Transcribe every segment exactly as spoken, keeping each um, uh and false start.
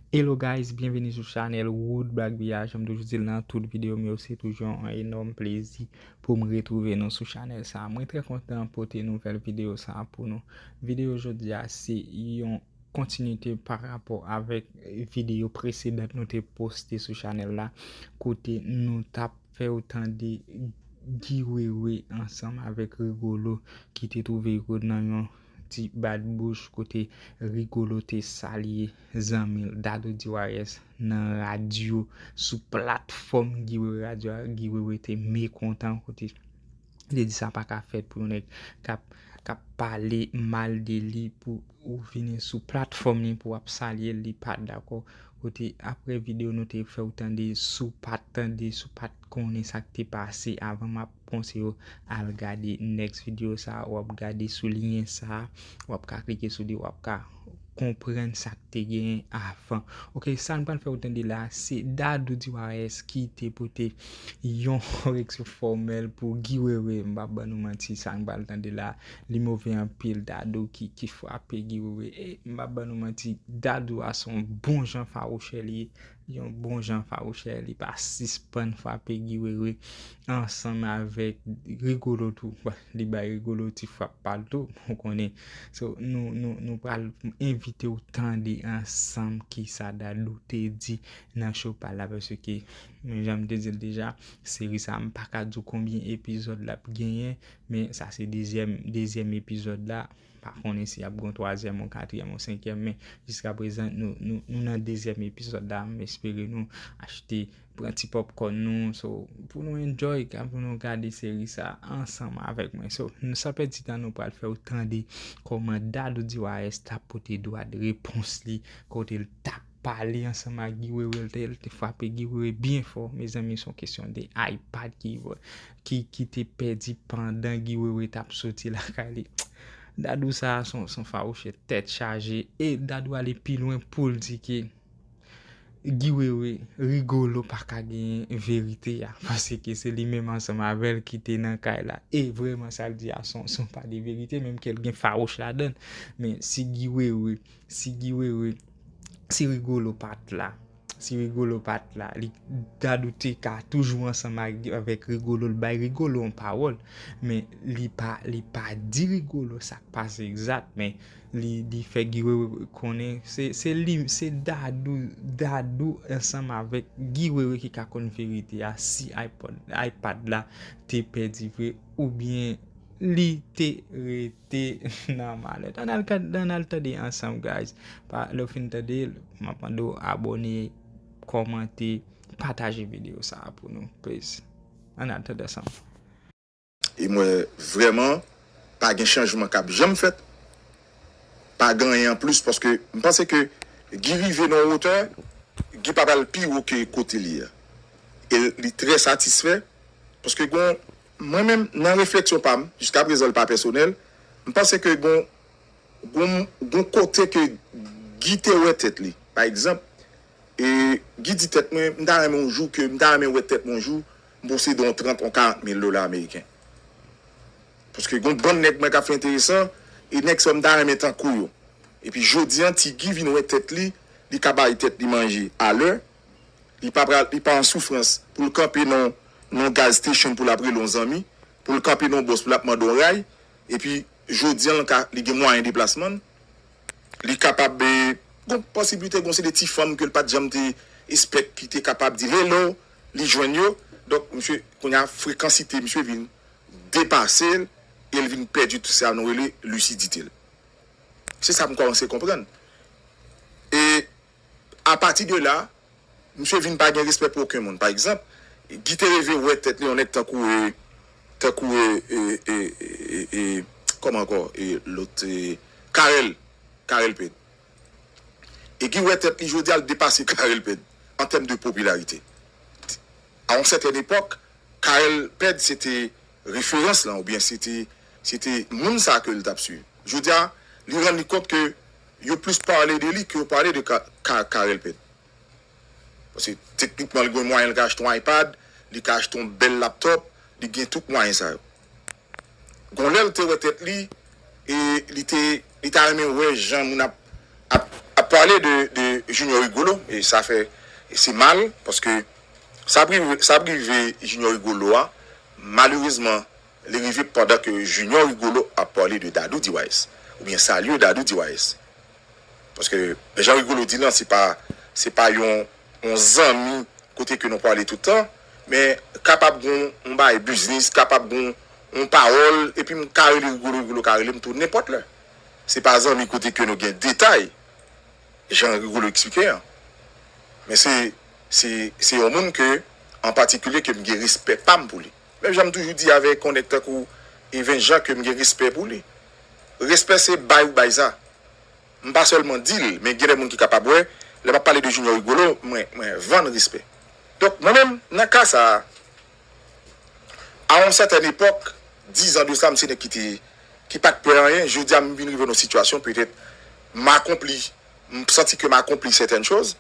Hello guys, byenveni sou chanèl Wood Black B R. Jan m toujou di l nan tout videyo m yo, se toujou yon enòm plezi pou m retwouve nou sou chanèl sa. Mwen trè kontan pote nouvèl videyo sa pou nou. Videyo jodi a se yon kontinite pa rapò avèk videyo presedan nou te poste sou chanèl la, kote nou t ap fè w tande Guy Wewe ansanm avèk Rigolo ki te twouve yo nan yon ti bat bouch kote Rigolo te salye zanmi l Dadou Diwayès nan radyo, sou platfòm Guy Wewe radyo a. Guy Wewe te mekontan kote li te di sa pa ka fèt pou yon nèg k ap, k ap pale mal de li pou ou vini sou platfòm li pou w ap salye l, li pa t dakò. Kote apre videyo nou te fè w tande, si w pa t tande, si w pa t konnen sa k te pase avan, m ap konseye w al gade next videyo sa, w ap gade sou lyen sa, w ap ka klike sou li, w ap ka konprann sa k te genyen avan. Ok, sa n pral fè w tande la, se Dadou Diwayès ki te pote yon koreksyon fòmèl pou Guy Wewe. M p ap ban nou manti, sa n pral tande la, li move anpil. Dadou ki, ki frape Guy Wewe. E m p ap ban nou manti, Dadou a se yon bon jan fawouchè li ye. Yon bon jan fawouchè, li pa sispann frape Guy Wewe ansanm avèk Rigolo tou. Bon, li bay Rigolo ti frap pa l tou, ou konnen. So, nou, nou, nou pral envite w tande ansanm kisa Dadou te di nan show pa l la, paske, men jan m te di l deja, seri sa, m pa ka di w konbyen epizòd l ap genyen, men sa se dezyèm, dezyèm epizòd la. Pa konnen si ap gen yon twazyèm, yon katriyèm, yon senkyèm, men jiskaprezan, nou, nou, nou nan dezyèm epizòd la. M espere nou achte, pran ti popcorn nou, so, pou nou enjoy, pou nou gade seri sa ansanm avèk mwen. So, nou, san pèdi tan, nou pral fè w tande kòman Dadou Diwayès t ap pote dwa de repons li, kote l t ap pale ansanm ak Guy Wewe, l te, l te frape Guy Wewe byen fò. Mezanmi, se yon kesyon de iPad ki, ki, ki te pèdi pandan Guy Wewe t ap soti lakay li. Dadou sa a se yon, se yon fawouchè tèt chaje. E Dadou ale pi lwen pou l di ke Guy Wewe, Rigolo pa ka genyen verite a, paske se li menm ansanm avè l ki te nan kay la. E vrèman, sa l di a se yon, se yon pa de verite, menm ke l gen fawouch ladan l. Men si Guy Wewe, si Guy Wewe, si Rigolo pa t la, si Rigolo pa t la, li, Dadou te ka toujou ansanm ak, avèk Rigolo, l bay Rigolo yon pawòl, men li pa, li pa di Rigolo sa k pase egzat, men li, li fè Guy Wewe konnen se, se li, se Dadou, Dadou ansanm avèk Guy Wewe ki ka konn verite a. Si iPod, iPad la te pèdi vre, oubyen li te rete nan malèt. Ann al, ann al tande ansanm, guys. Pa, lè w fin tande l, m ap mande w abòne, kòmante, pataje videyo sa a pou nou, please. Ann al tande ansanm. E m wè vrèman pa gen chanjman k ap janm fèt. Pa gen anyen anplis paske m panse ke Guy rive nan yon wotè, Guy pa pral pi wo ke kote l ye a. E li trè satisfè paske gon, mwen menm, nan refleksyon pa m, jiskaprezan l pa pèsonèl, m panse ke gon, gon, gon kote ke Guy te wè tèt li. Pa egzanp, e Guy di tèt mwen, m ta renmen yon jou ke, m ta renmen wè tèt mwen yon jou, m posede yon trant, yon karant mil dola ameriken. Paske gon bann nèg mwen k ap fè enteresan, e nèg sa yo m ta renmen tankou yo. Epi jodi a, Ti Guy vin wè tèt li, li ka bay tèt li manje alè, li pa pral, li pa an soufrans pou l kanpe nan, nan yon gas station pou l ap rele yon zanmi, pou l kanpe nan yon bòs pou l ap mande yon ray, epi jodi a, l ka, li gen mwayen deplasman l, li kapab, e, gon posiblite, gon se de ti fanm ke l pa t janm te espèk ki te kapab di hello, li jwenn yo. Donk, misye, kounye a, frekansite misye vin depase l, e l vin pèdi tout sa nou rele lisidite l. Se sa m kòmanse konprann. E apati de la, misye vin pa gen respè pou okenn moun. Pa egzanp, Guy te reve wè tèt li yon nèg tankou, e, tankou, e, e, e, e, e, kòman ankò, e, lòt, e, Carel, Carel Ped. E Guy wè tèt li jodi a, l depase Carel Ped an tèm de popilarite. A yon sètèn epòk, Carel Ped se te referans lan, oubyen se te, se te moun sa ke l t ap swiv. Jodi a, li rann li kont ke yo plis pale de li ke yo pale de Ka, Ka, Carel Ped. Paske teknikman, li gen mwayen, li ka achte yon iPad, li ka achte yon bèl laptop, li gen tout mwayen sa yo. Gon lè l te wè tèt li, e li te, li ta renmen wè jan moun ap, ap, ap pale pale de, de Junior Rigolo, e sa fè, e se mal, paske sa ap rive, sa ap rive Junior Rigolo a, malerezman, li rive pandan ke Junior Rigolo ap pale de Dadou D Y S, oubyen salye Dadou D Y S. Paske, jan Rigolo di lan, se pa, se pa yon, yon zanmi kote ke nou pale tout tan, men kapab gon yon bagay biznis, kapab gon yon pawòl, epi m ka rele Rigolo, Rigolo ka rele m tou nenpòt lè. Se pa zanmi kote ke nou gen detay, jan Rigolo eksplike an. Men se, se, se yon moun ke, an patikilye, ke m gen respè pa m pou li. Menm jan m toujou di avèk yon nèg tankou Evens Jean ke m gen respè pou li. Respè se bay ou bay sa. M pa sèlman di l, men gen de moun ki kapab wè, lè m ap pale de Junior Rigolo, mwen, mwen vann respè. Donk, mwen menm, nan ka sa a, a yon sètèn epòk, diz an de sa, m se nèg ki te, ki pa t pè anyen, jodi a m vin rive nan yon sitiyasyon, petèt, m akonpli, m santi ke m akonpli sètèn choz,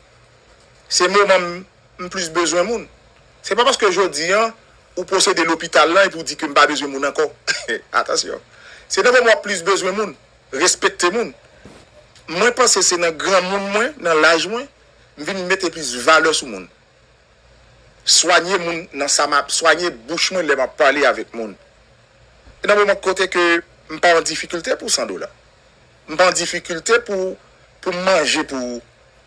se moman m, m plis bezwen moun. Se pa paske jodi a, ou posede lopital lan epi w di ke m pa bezwen moun ankò. Atansyon. Se nan moman w ap plis bezwen moun. Respekte moun. Mwen panse se nan granmoun mwen, nan laj mwen, m vin mete plis valè sou moun. Swanye moun nan sa m ap, swanye bouch mwen lè m ap pale avèk moun. E nan moman kote ke m pa an difikilte pou san dola. M pa an difikilte pou, pou m manje pou,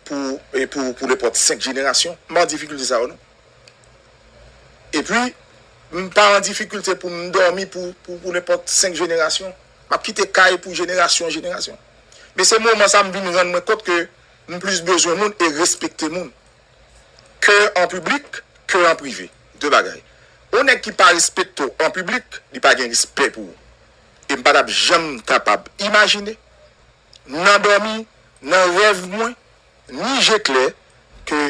pou, e pou, pou nenpòt senk jenerasyon. M pa an difikilte sa yo non. Epi, m pa an difikilte pou m dòmi pou, pou, pou nenpòt senk jenerasyon. M ap kite kay pou jenerasyon an jenerasyon. Men se moman sa m vin rann mwen kont ke m plis bezwen moun e respekte moun. Ke an piblik, ke an prive. De bagay. Yon nèg ki pa respekte w an piblik, li pa gen respè pou ou. E m pa t ap janm kapab imajine, nan dòmi, nan rèv mwen, ni je klè, ke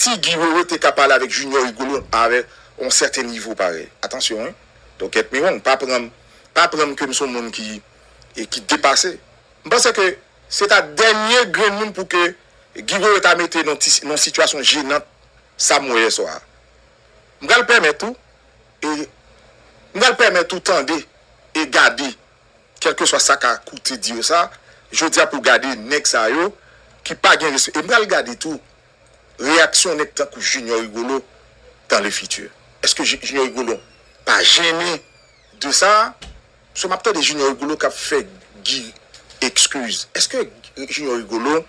Ti Guy Wewe te ka pale avèk Junior Rigolo avèk yon sèten nivo parèy. Atansyon, wi. Don't get me wrong, pa pran m, pa pran m ke m se yon moun ki, e ki depase. M panse ke se ta dènye grenn moun pou ke Guy Wewe ta mete nan ti, nan sitiyasyon jenan sa m wè yè swa a. M pral pèmèt ou, e m pral pèmèt ou tande e gade, kèlkeswa sa ka koute di yo sa, jodi a pou gade nèg sa yo ki pa gen respè. E m pral gade tou reyaksyon nèg tankou Junior Rigolo dans le futur. Èske Ju- Junior Rigolo pa jennen de sa? So m ap tande Junior Rigolo k ap fè Guy eskiz. Èske Junior Rigolo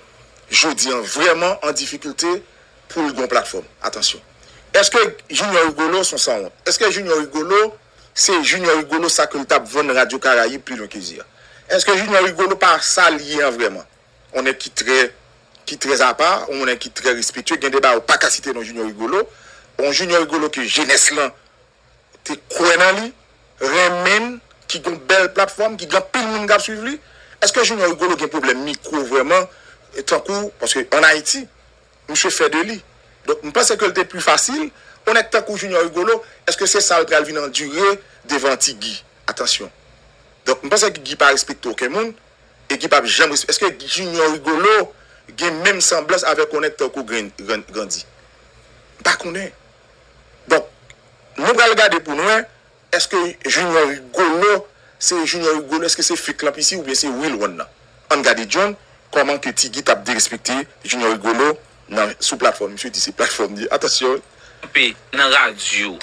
jodi an vrèman an difikilte pou l gon platfòm? Atansyon. Èske Junior Rigolo se yon sanwont? Èske Junior Rigolo se Junior Rigolo sa ke l t ap vann Radyo Karayib pi lwen ke zye a? Èske Junior Rigolo pa sa l ye an vrèman? Yon nèg ki trè, ki trè apa, yon nèg ki trè respektye, gen de bagay ou pa ka site non Junior Rigolo. Yon Junior Rigolo ke jenès lan te kwè nan li, renmen l, ki gon bèl platfòm, ki gen anpil moun k ap swiv li. Èske Junior Rigolo gen pwoblèm mikwo vrèman, e tankou, paske ann Ayiti, misye fè de li. Donk, m panse ke l te pli fasil, yon nèg tankou Junior Rigolo, èske se sa l pral vin andire devan Ti Guy? Atansyon. Donk, m panse ke Guy pa respekte okenn moun, e Guy p ap janm respekte. Èske Junior Rigolo gen menm sanblans avèk yon nèg tankou Gran- Gran- Grandy? M pa konnen. Donk, nou pral gade pou n wè, èske Junior Rigolo, se Junior Rigolo, èske se fake lan pisi oubyen se real one nan? Ann gade John, kòman ke Ti Guy t ap derespekte Junior Rigolo nan, sou platfòm. Misye di se platfòm li. Atansyon. Kanpe nan radyo,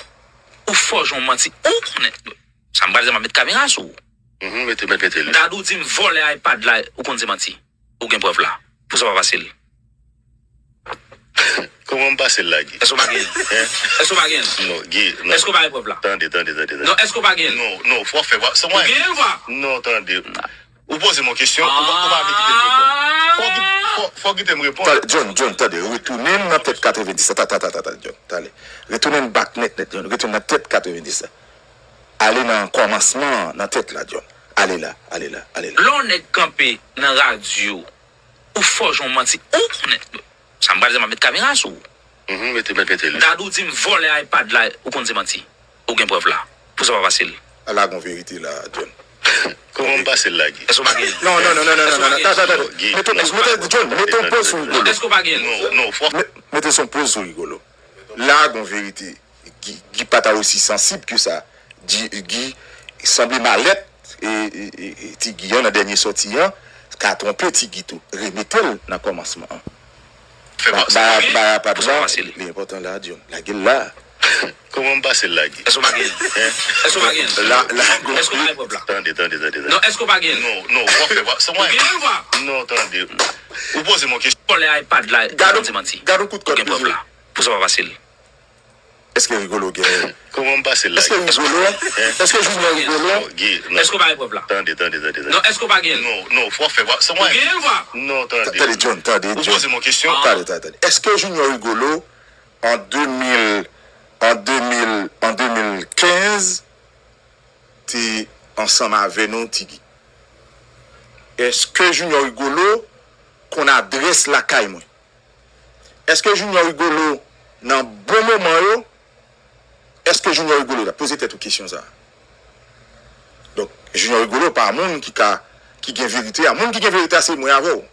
ou fò jan w manti, ou konnen. Sa m pral di, m ap met kamera sou ou. Mhm, mete, mete, mete li. Dadou di m vòlè iPad la, ou konn se manti. Ou gen prèv la. Pou sa pa pase l. Kòman m pase l la, Guy? Èske w pa gen l? Hein? Èske w pa gen l? Non, Guy, non. Èske w pa gen prèv la? Tande, tande, tande, tande. Non, èske w pa gen l? Non, non, fò fè, fò, se mwen. Ou gen l, vwa? Non, tande. Ou poze m yon kesyon, ou pa, ou pa vle kite m reponn. Fò ki, fò, fò kite m reponn. Tande, John, John, tande, retounen nan tèt katrevendis. Tande, tande, tande, tande, John, tande. Retounen back nèt, nèt, John. Retounen nan tèt katrevendis la. Ale nan kòmansman an, nan tèt la, John. Ale la, ale la, ale la. Lè yon nèg kanpe nan radyo, ou fò jan w manti, ou konnen. Sa m pral di, m ap met kamera sou ou. Mhm, mete, mete, mete li. Dadou di m vòlè iPad la, ou konn se manti. Ou gen prèv la. Pou sa pa pase l. Ala gon verite la, John. Kòman m pase l la, Guy? Èske w pa gen l? Non, non, non, non, non, non, non, non, non, non, non, non, Guy, mete, non, mete, John, mete yon poz sou Rigolo. Èske w pa gen l? Non, non, fò. Me- Mete yon poz sou Rigolo. La gon verite. Guy, Guy pa ta osi sansib ke sa. Guy, Guy sanble malèt, e, e, e, e, Ti Guy an nan dènye sòti an, ka twonpe Ti Guy tou. Remete l nan kòmansman an. Fè pa sa. Ba, ba, ba, pa sa fasil. Li enpòtan la, John. Lage l la. Kòman m pase l lage? Èske w pa gen? Èske w pa gen? La, la, èske w pa gen prèv la? Tande, tande, tande, tande. Non, èske w pa gen? Non, non, w ap fè pa. Ou gen l, pa? Non, tande. Ou poze m yon kesyon. Kòlè iPad la, gad yon, gad yon kout kòd. Ou gen prèv la? Pou sa pa fasil. Èske Rigolo gen? Kòman m pase l la? Èske Rigolo? Èske Junior Rigolo? Non, Guy, non. Èske w pa gen prèv la? Tande, tande, tande, tande. Non, èske w pa gen? Non, non, w ap fè pa. Ou gen l, pa? Non, tande. Tande, John, tande, John. Ou poze m yon kesyon. Tande, tande, tande. Èske Junior Rigolo, an de mil, an de mil, an de mil kenz, te ansanm avè nou, Ti Guy? Èske Junior Rigolo konn adrès lakay mwen? Èske Junior Rigolo nan bon moman yo? Èske Junior Rigolo la? Poze tèt ou kesyon sa a. Donk, Junior Rigolo pa moun ki ka, ki gen verite a. Moun ki gen verite a, se mwen avè w.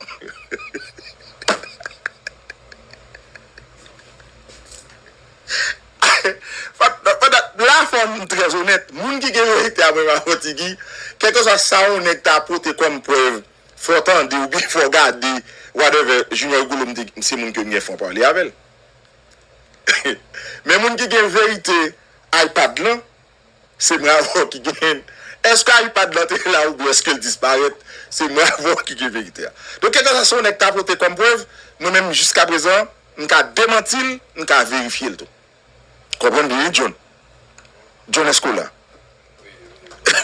Fòk, fòk, la, fò m trè onèt. Moun ki gen verite a, mwen avè w, Ti Guy, kèlkeswa sa yon nèg ta pote kòm prèv, fò w tande oubyen fò w gade, whatever, Junior Rigolo, m te, se moun ke m gen fon pale avè l. Men moun ki gen verite iPad lan, se mwen avè w ki genyen l. Èske iPad lan te la oubyen èske l disparèt? Se mwen avè w ki gen verite a. Donk, kèlkeswa sa yon nèg ta pote kòm prèv, mwen menm, jiskaprezan, m ka demanti l, m ka verifye l tou. Konprann byen, wi, John. John, èske w la?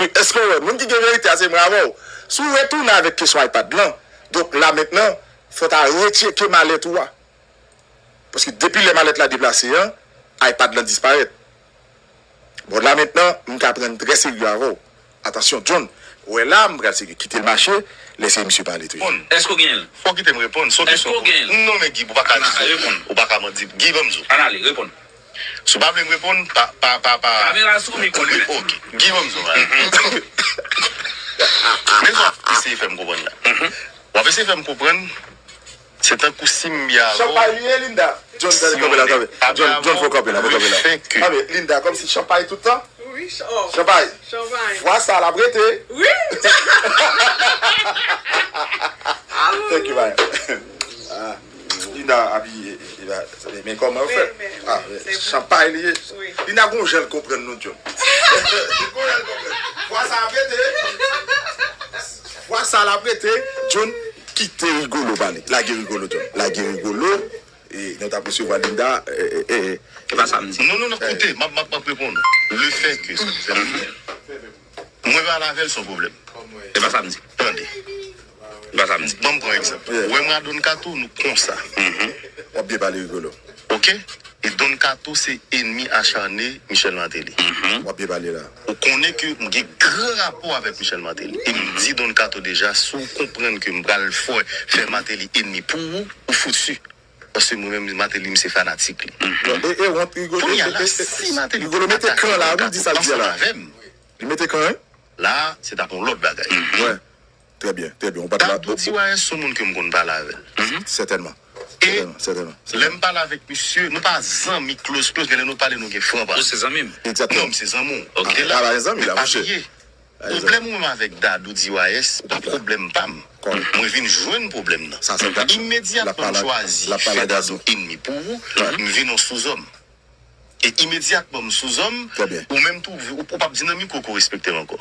Èske w wè? Moun ki gen verite a, se mwen avè w. Si w retounen avèk kesyon iPad lan, donk, la mentnan, fò w ta retcheke malèt ou a. Paske depi lè malèt la deplase an, iPad lan disparèt. Bon, la mentnan, m ka pran trè serye avè w. Atansyon, John. Ou wè la, m pral serye. Kite l mache, lese misye pale tou. Bon. Èske w gen l? Fò w kite m reponn. Se yon kesyon. Èske w gen l? Non, men Guy, ou pa ka di sa. Reponn. Ou pa ka manti. Guy, ban m di w. Ann ale, reponn. Si w pa vle m reponn, pa, pa, pa, pa. Kamera sou, men konnen. Ok. Guy, ban m di w, man. Men sa w ap eseye fè m konprann la. W ap eseye fè m konprann. Se tankou si m byen avè w. Chanpay li ye, Linda. John, kanpe la, kanpe. John, John, fò kanpe la, fò kanpe la. Kanpe, Linda, kòmsi chanpay tout tan. Wi, ch-, oh. Chanpay. Chanpay. Vwa sa l ap rete. Wi. Thank you, man. Ah, Linda abiye, e, e, e, men kòman yo fè? Ah, chanpay li ye. Wi. Linda gon jan l konprann nou, John. Gon jan l konprann. Vwa sa ap rete. Vwa sa l ap rete, John. Kite Rigolo pale. Lage Rigolo, John. Lage Rigolo. E, nou t ap resevwa Linda. E, e, e, e. Se pa sa m di. Non, non, non, koute, m ap, m ap, m ap reponn ou. Le fè ke, mwen pale avè l, se yon pwoblèm. Se pa sa m di. Tande. Se pa sa m di. Ban m pran egzanp. Ou wè mwen a Don Kato, nou konsa. W ap byen pale, Rigolo. Ok? E Don Kato se enmi acharne Michel Martelly. W ap byen pale la. Ou konnen ke m gen gran rapò avèk Michel Martelly. E m di Don Kato deja, si w konprann ke m pral fè, fè Martelly enmi pou ou, ou fouti. Paske mwen menm, Martelly, m se fanatik li. E, e, wont, Rigolo, kounye a la, e, e, si Martelly Rigolo mete kan la, wi, di sa l di a la. Ansanm avè m. Li mete kan, wi. La, se t ap yon lòt bagay. Wè. Trè byen, trè byen. Ou pa t la. Dadou Diwayès se yon moun ke m konn pale avè l. Sètènman. E sètènman, sètènman, lè m pale avèk misye, nou pa zanmi close, close, men lè nou pale, nou gen fran pale. Ou se zanmi m? Egzakteman. Non, m se zanmi w. Ok. Ala, zanmi la, monchè. Pwoblèm ou menm avèk Dadou Diwayès, pa pwoblèm pa m. Mwen vin jwenn pwoblèm nan. Imedyatman m chwazi fè Dadou enmi pou ou, m vin yon souzòm. E imedyatman m souzòm, ou menm tou, ou, ou p ap di nan mikwo ke w respekte m ankò.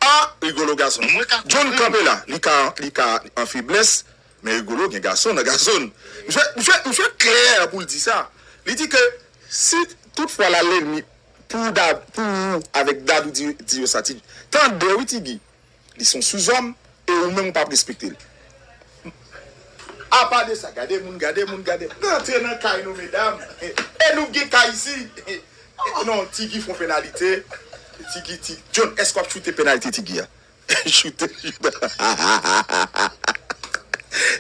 Ah, Rigolo gason. Mwen ka konprann. John kanpe la, li ka, li ka an feblès, men Rigolo gen gason nan gason. Misye, misye, misye klè pou l di sa. Li di ke si toutfwa l al lènmi pou Da-, pou ou avèk Dadou di, di yo sa, Ti, tande wi, Ti Guy. Li se yon souzòm, e ou menm ou p ap respekte l. Apa de sa, gade moun, gade moun, gade. Rantre nan kay nou, medam. E nou gen kay isi. Non, Ti Guy fè yon penalite. Ti Guy, Ti, John, èske w ap choute penalite Ti Guy a? Choute, choute.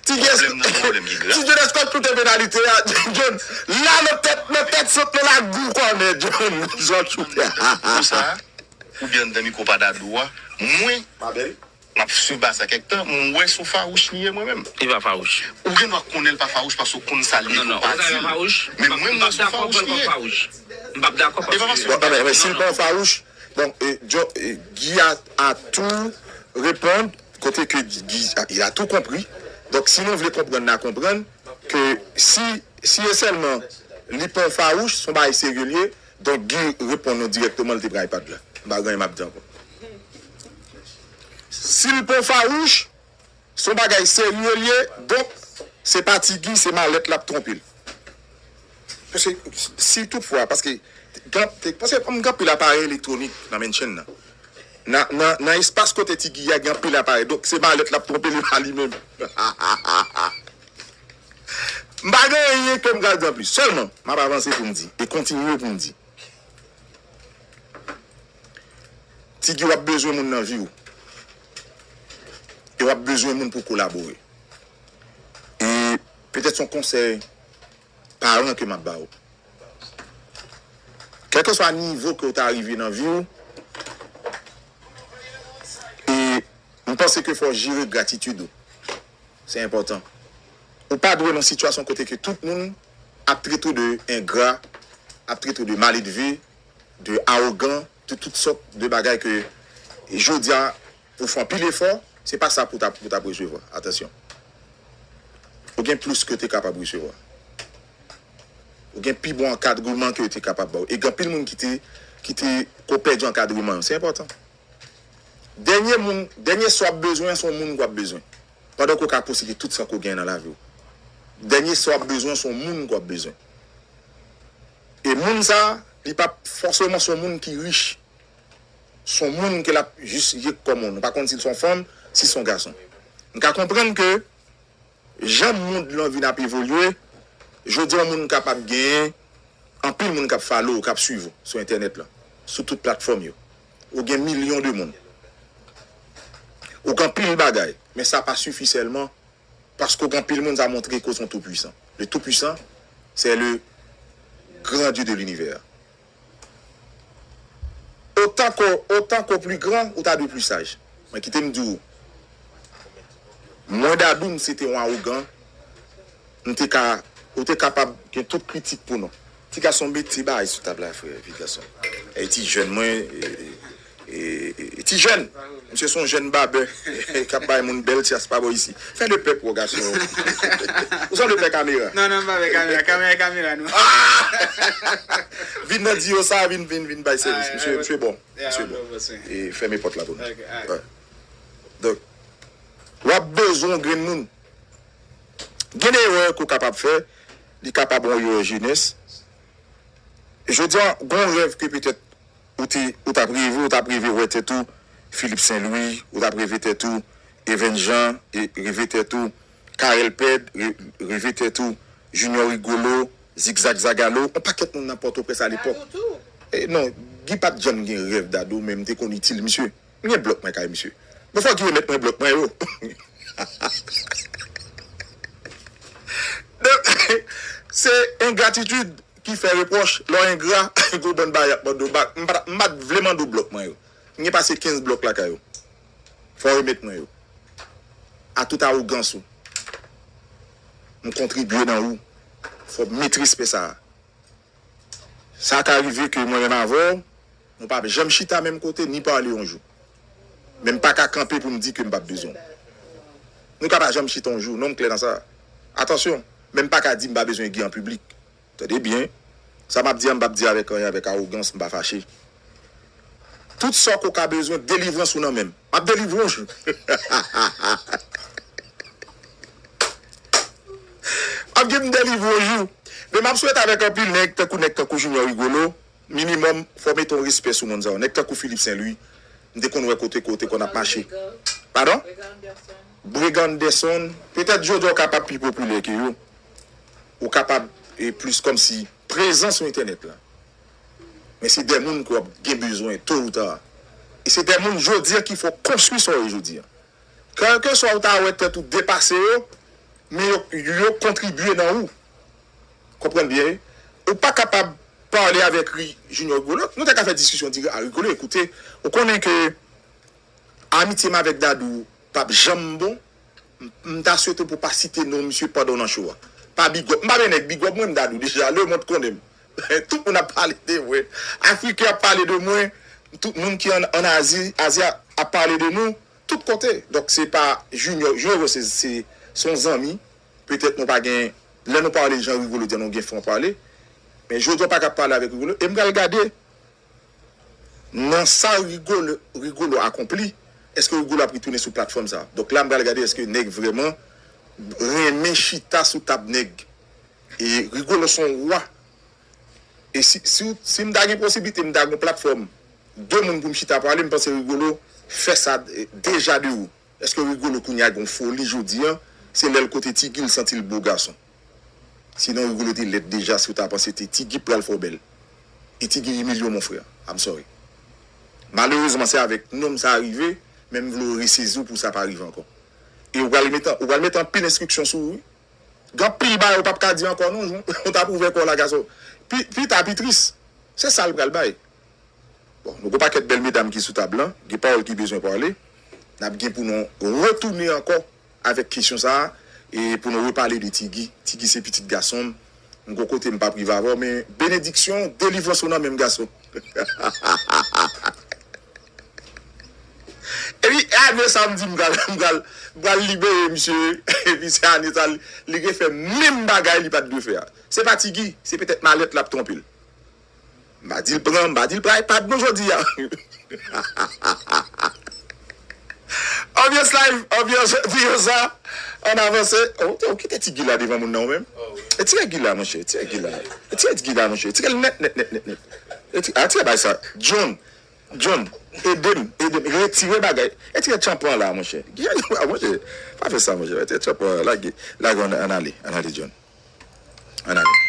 Ti Guy, èske, Ti Guy, èske w ap choute penalite a? John, la nan tèt, nan tèt sant nan lagou kònè, John. Jan w ap choute. Pou sa, oubyen anndan mikwo pa Dadou a, mwen, m ap swiv bagay sa kèk tan, m wè se yon fawouch li ye mwen menm. Li pa fawouch. Ou gen dwa konnen l pa fawouch paske w konn sa l ye pou pati l. Non, non, ou sa fawouch? Men mwen, m wè se yon fawouch li ye. M p ap dakò paske... E pa paske... Bon, men, men si l pa yon fawouch, bon, e, John, e, Guy a, a tou reponn, kote ke Guy, il a tout compris. Donk, si nou vle konprann, n a konprann ke si, si e sèlman li pa yon fawouch, se yon bagay serye l ye, donk Guy reponn nou dirèkteman, li te pran iPad la. M pa gen anyen m ap di ankò. Si l pa yon fawouch, se yon bagay serye l ye, donk, se pa ti Guy, se malèt l ap twonpe l. Paske, si toutfwa, paske, gen, te, paske m gen anpil aparèy elektwonik nan mention nan. Nan, nan, nan espas kote ti Guy a, gen anpil aparèy. Donk, se malèt l ap twonpe, li pa li menm. M pa gen anyen ke m pral di anplis. Sèlman, m ap avanse pou m di, e kontinye pou m di. Ti Guy, w ap bezwen moun nan vi w. E w ap bezwen moun pou kolabore. E petèt se yon konsèy paran ke m ap ba w. Kèlkeswa nivo ke w ta rive nan vi w, e m panse ke fò w jere gratitid ou. Se enpòtan. Ou pa dwe nan sitiyasyon kote ke tout moun ap trete w de engra, ap trete w de maledve, de awogan, de tout sòt de bagay ke jodi a ou fè anpil efò, se pa sa pou w t ap, pou w t ap resevwa. Atansyon. Ou gen plis ke w te kapab resevwa. Ou gen pi bon ankadreman ke yo te kapab ba w. E gen anpil moun ki te, ki te, ke w pèdi ankadreman yo. Se enpòtan. Dènye moun, dènye sa w ap bezwen, se yon moun ke w ap bezwen. Pandan ke w ka posede tout sa ke w genyen nan lavi w. Dènye sa w ap bezwen, se yon moun ke w ap bezwen. E moun sa, li p ap fòseman se yon moun ki rich. Se yon moun ke l ap jis ye kòm moun. Nou pa konn si l se yon fanm, si l se yon gason. Nou ka konprann ke jan mond lan vin ap evolye, jodi a yon moun kapab genyen anpil moun k ap follow w, k ap swiv ou sou entènèt lan, sou tout platfòm yo. Ou gen milyon de moun. Ou gen anpil bagay, men sa pa sifi sèlman, paske ou gen anpil moun, sa montre ke w se yon toupwisan. Le Tout-Puissant, c'est le grand Dieu de l'univers. Otan ke, otan ke w pli gran, ou ta dwe pli saj. Men kite m di w, mwen Dadou, m se te yon awogan, m te ka, ou te kapab gen tout kritik pou nou. Ti gason, mete bagay sou tab la, frè, vi gason. E ti jèn mwen, e, e, e, e ti jèn, misye se yon jèn babè k ap bay moun bèl tyas pa bò isi. Fè de pèp, wè gason. Ou sanble fè kamera. Non, non, m pa fè kamera. Kamera, kamera, non. Vin nan di yo sa, vin, vin, vin bay sèvis. Misye, misye bon. Misye bon. E fèmen pòt la pou nou. Donk, w ap bezwen yon grenn moun. Gen de erè ke w kapab fè, li kapab yon erè jenès. Jodi a, gen yon rèv ke petèt ou te, ou t ap reve, ou t ap reve wè tèt ou Philippe Saint-Louis, ou t ap reve tèt ou Evens Jean, e reve tèt ou Carel Pèd, re-, reve tèt ou Junior Rigolo, Zigzag Zagalo, yon pakèt moun nan Pòtoprens alepòk. E non, Guy pa t janm gen rèv Dadou, men m te konn itil misye. M gen blòk mwen kay misye. Bon, fò Guy remèt mwen blòk mwen yo. Donk, se engratitid ki fè repwòch. Lè w engra, gen yon bann bagay y ap mande w bak. M pa, m pa t vle mande w blòk mwen yo. M gen pase kenz blòk lakay ou. Fò w remèt mwen yo. A tout awogans ou. M kontribye nan ou. Fò w mete respè sa a. Sa ka rive ke mwen menm avè w, nou p ap janm chita menm kote, ni pale yon jou. Men m pa ka kanpe pou m di ke m p ap bezwen w. Nou ka pa janm chita yon jou, non, m klè nan sa. Atansyon, men m pa ka di m pa bezwen Guy an piblik. Tande byen, sa m ap di a, m p ap di avèk anyen, avèk awogans, m pa fache. Tout sa ke w ka bezwen, delivrans ou nan men m. M ap delivre w yon jou. M ap gen m delivre w yon jou. Men m ap swete avèk anpil nèg, tankou nèg tankou Junior Rigolo, minimòm, fò w mete yon respè sou moun sa yo. Nèg tankou Philippe Saint-Louis, m te konn wè kote, kote konn ap mache. Padon? Brega Anderson, petèt jodi a w kapab pi popilè ke yo. Ou kapab, e, plis kòmsi prezan sou entènèt la. Men se de moun ke w ap gen bezwen to ou ta. E se de moun jodi a ki fè w konstwi sa w ye jodi a. Kèlkeswa ou ta wè tèt ou depase yo, men yo, yo kontribye nan ou. Konprann byen, wi. Ou pa kapab pale avèk Ri-, Junior Rigolo. Nou te ka fè diskisyon, di a Rigolo, ekoute, ou konnen ke amitye m avèk Dadou p ap janm bon. M, m ta swete pou w pa site non misye pandan w nan show a. Pa big up. M pa bezwen nèg big up mwen, m Dadou deja. Lemonn konnen m. Tout moun ap pale de mwen. Afriken ap pale de mwen. Tout moun ki an, an Azi, Azi ap, ap pale de nou. tout kote. Donk, se pa Junior. Junior se, se, se yon zanmi. Petèt nou pa gen, lè nou pale jan Rigolo di an, nou gen fon pale. Men jodi a, w pa ka pale avèk Rigolo. E m pral gade nan sa Rigolo, Rigolo akonpli, èske Rigolo ap retounen sou platfòm sa? Donk la, m pral gade èske nèg vrèman renmen chita sou tab nèg. E Rigolo se yon wa. E si, si, si m ta gen posiblite, m ta gen platfòm de moun pou m chita pale, m panse Rigolo fè sa deja de ou. Èske Rigolo kounye a gen yon foli jodi a? Se lè l kote Tigi l santi l bo gason. Sinon Rigolo te lèd deja si w ta panse te Tigi pral fè w bèl. E Tigi imilye w mon frè. I'm sorry. Malerezman se avèk nonm sa rive, men m vle w resezi w pou sa pa rive ankò. E ou pral met, ou pral met anpil enstriksyon sou ou wi. Gen anpil bagay ou p ap ka di ankò non, ou t ap ouvè kò w la gason. Pi, pita pi tris. Se sa l pral bay. Bon, nou gon pakèt bèl medam ki sou tab lan, gen pawòl ki bezwen pale. N ap gen pou nou retounen ankò avèk kesyon sa a, e pou nou repale de Tigi. Tigi se pitit gason m. M gon kote m p ap rive avè w, men benediksyon, delivrans ou nan men m gason. Epi ane sa m di m pral, m pral, m pral libere misye. Epi se ane sa li, li gen fè menm bagay li pa t dwe fè a. Se pa Tigi, se petèt malèt l ap twonpe l. M pa di l pran, m pa di l pran iPad nou jodi a. Anbyans live, anbyans jodi a sa. Ann avanse. Oh, ou kite Tigi la devan moun nan ou menm. Retire Tigi la monchè, retire Tigi la. Retire Tigi la monchè, retire l nèt nèt nèt nèt nèt. Retire, retire bagay sa. John, John, ede m, ede m, retire bagay. Retire tchanpan la monchè. Monchè, pa fè sa monchè, retire tchanpan la, lage, lage ann ale, ann ale John. Ann ale.